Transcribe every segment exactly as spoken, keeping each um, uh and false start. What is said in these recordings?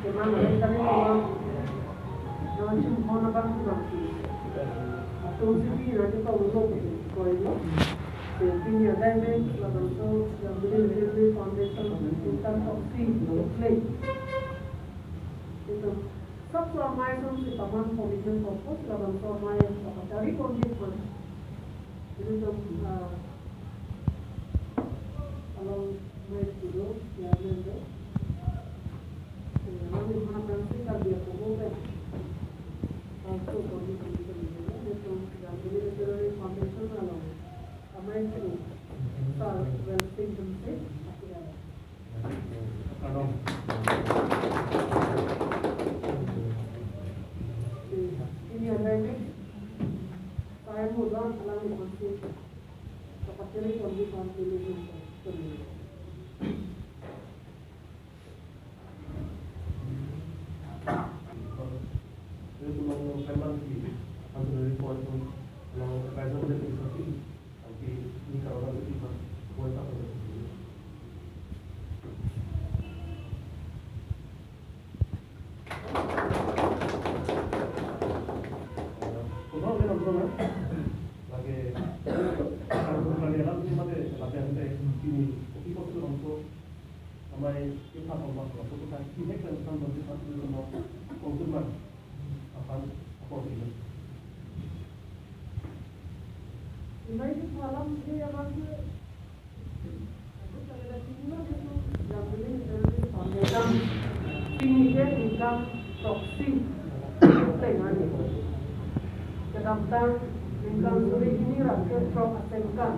Kemang, kali kemang. Nangchum hon abang kemang. Atum si pi na ke tong lo ko lo. Pini adai pen labangso Jambili Literary Foundation tentang toksi play. Itu sab so amei ason si paman commitment purpose labangso amei so kachari kondit man. Itu, ah, along amei kudo, chairman do. Eh, along di mana pensi Karbi apogo pen. Alto kondit kondit kondit itu Jambili Literary Foundation along amei kudo. Sir Welsing Jemsing, akhirnya. Kardom. Ini ada ini. Saya mudah alami masih seperti ini kondisi kondisi ini. Jadi, kalau memang di, kalau dari poin itu, kalau advisor dari Trisakti, nanti ini kalau nanti di, buat apa ya? Lagi, kalau bukan dia nanti mati latihan teh ini, kopi kopi langsung. Amei ipha pangpak lapu ta ihek lang sang bagi satu rumah kongsuman akan apa sih? Amei ipha lam ke abang ke. Aku tak ada tinggal itu. Jambili Literary Foundation. Pini ke ningkan toksi tengah ni. Kedamtang ningkan suri hini ra throk asengkan.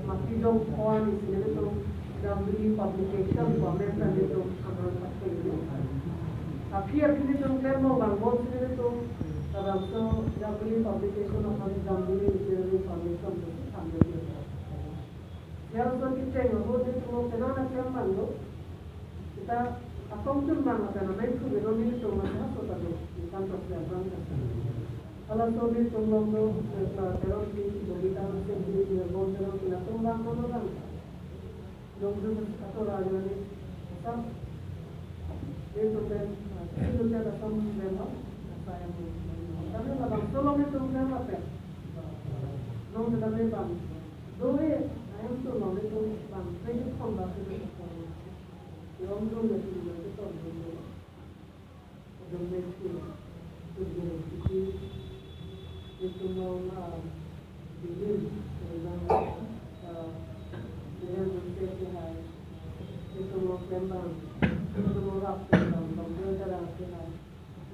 Mati dong poan isi nelitum Jambili Publication, government nelitum amang pakai ini. Tapi aphi nelitum klem mo bang bon si nelitum labangso Jambili Publication aphan Jambili Literary Foundation itu sambil dia. Yang so kita yang ho nelitum mo kenal na klem bang lo. Kita atong tun bang akan amei thu bedo nelitum masa so tado. Ningkan toksi abang kan. Halaso nelitum along do, eh, Teron Pi, Bobita Hansen, Nirmol Teron Pi, latum bang, bang, bang. Along do mas atur aja ni. Sam, nelitum pen, eh, nelitum pen asam pen, no? Saya mau, mau. Tapi labangso along nelitum pen apa? Along do kami bang. Do eh, ayam tu along nelitum bang. Kredit kon bang, kredit kon. Along do nelitum, nelitum, nelitum. Domestic, domestic, itu mau, ah, ini, memang, ah, dengan domestic ke hai, itu mau tembang, itu mau rap tembang, bang dia cara ke hai,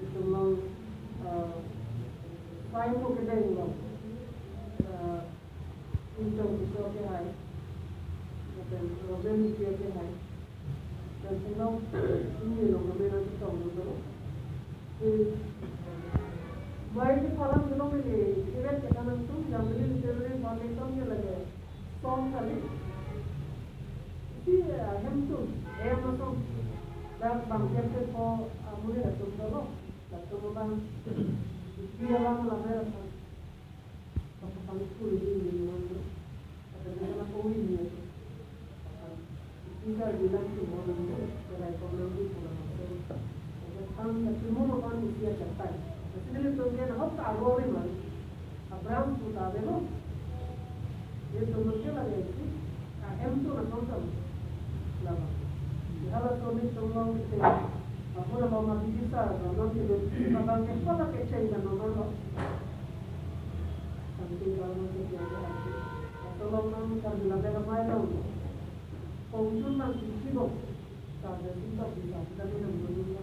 itu mau, ah, sai mau kedeng bang, ah, Inchong Tisso ke hai. Lapen Roben Ingti ke hai. Lapen along, ini along kami nanti tong dulu. Di, baik di kolam dulu ini, event kita nangtum, Jambili Literary Foundation ke lagi. Song kali. Isi, eh, hem tu, hem asong. Dan bang kep kep ko, ah, muni latum dulu. Latum bang. Isi alam alam ya. Kapatang kuri ini memang, katanya kena kawin ya. Tinggal bilang semua nanti, kalau ekonomi kurang masuk. Katang kacimur kan isi aja tai. Tapi dia tuh dia nak tak roh ni mari. Abraham tu tak ada lo. Dia tuh mungkin lagi isi. Ahem tu nak nonton. Lama. Halaso nelitum along ke, apo nama Bibisar, nama ke, nama ke, nama ke, nama ke, Sampai kalau nanti dia ada lagi. Tolong nang Karbi Lammet Amei along. Kongsun nang di kibok. Saja sintok bisa kita minum dulu.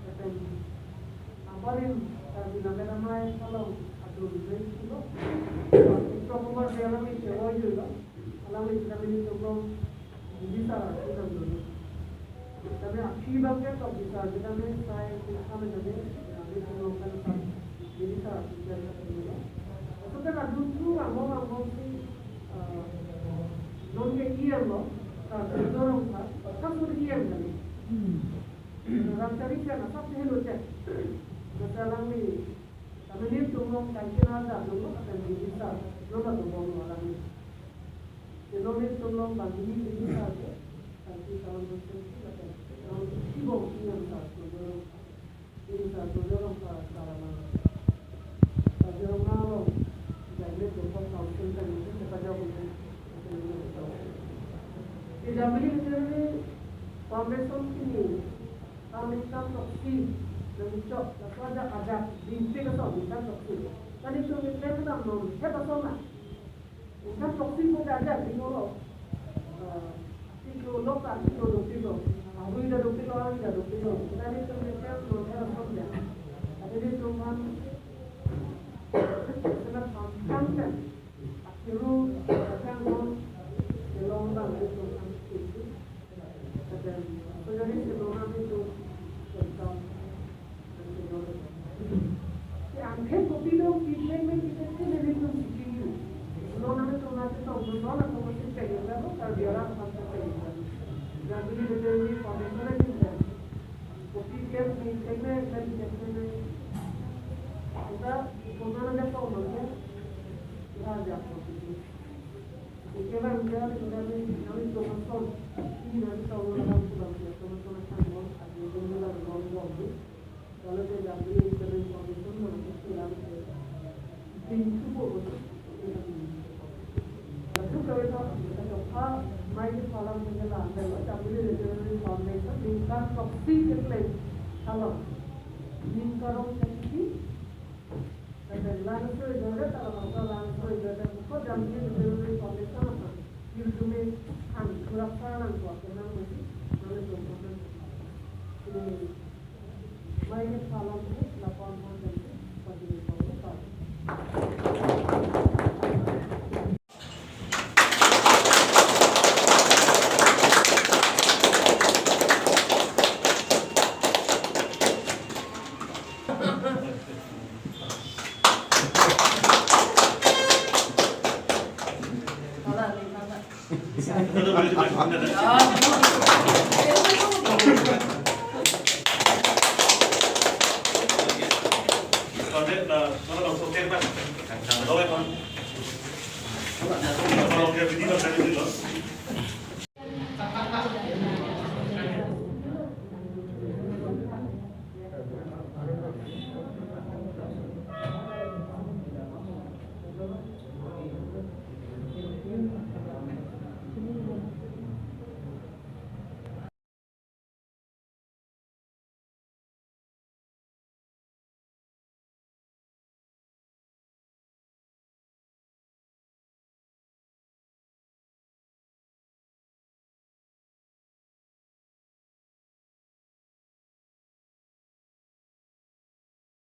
Keten. Abarim Karbi Lammet Amei along adun dei kibok. Itu nomor dia lagi cewek juga. Alangli kita mini tolong bisa kita dulu. Tapi aphi bang ke tok bisa kita mini saya kita kami jadi ya, di tolong kan kan. Jadi bisa kita dulu. Tapi kan dulu angong angong si, eh, non ke iyan lo, kan dorong kan, kan sudah iyan kan. Orang cari kan asap sih lo cek. Masalah ni Kami nelitum along kaike nada dolo, akan Bibisar, nona dobom alangli. Nelitum along bang ini Bibisar ke, kaike kalang dosen ke, akan, kalang sibong ingan sa, Kajorong Karaman, Kajorong Nalong, Jailet Local Council kan itu kita jawab ini. Di Jamili Literary Foundation pini, kami kan toksi, dan cok, lalu ada, ada di P K S O, di kan toksi. Tadi itu kita kenal non, hebat sama. Kan toksi ko ada di ngolo. Eh, tiklo lo kan, tiklo dopiklo. Ahui dah dopiklo, ahui dah dopiklo. Tadi itu kita non, hebat sama. Tadi itu kan, sangat paham kan. Akiru, kan non, di long run itu kan toksi. Kadang, so jadi si lonam itu tentang, si angkhek kopi dong, pithek me, pithek ke, nelitum siking yu. Lonam itu nanti tong, lonam itu mesti pegang kan, kalau dia orang akan pegang kan. Jadi, dia, dia, dia, foundation lagi kan. Kopi ke, pithek me, kan, pithek me. Kita, lonam ada tong, kan? Kita ajak kopi. Oke, bang, dia, kita ni, kami itu masuk. Ini nanti kalau orang pulang, dia, teman-teman kan, mau, ada yang bilang, mau, mau, mau. Kalau dia dah beli, kita information, mau, kita bilang, dia. Pintu, mau, mau. Lalu kalau itu, kita coba, main di kolam, kita lah, kalau tak boleh, dia, dia, information, minta kopi ke play. Kalau, minta orang kasih, Lapen langsoi jore ta labangso langsoi jore ta ko Jamili Literary Foundation aphan YouTube me an surak sarang ko kenang masi nang le jongkon nang. Ini mai ke salam ke lapor mo jadi pagi ko ko.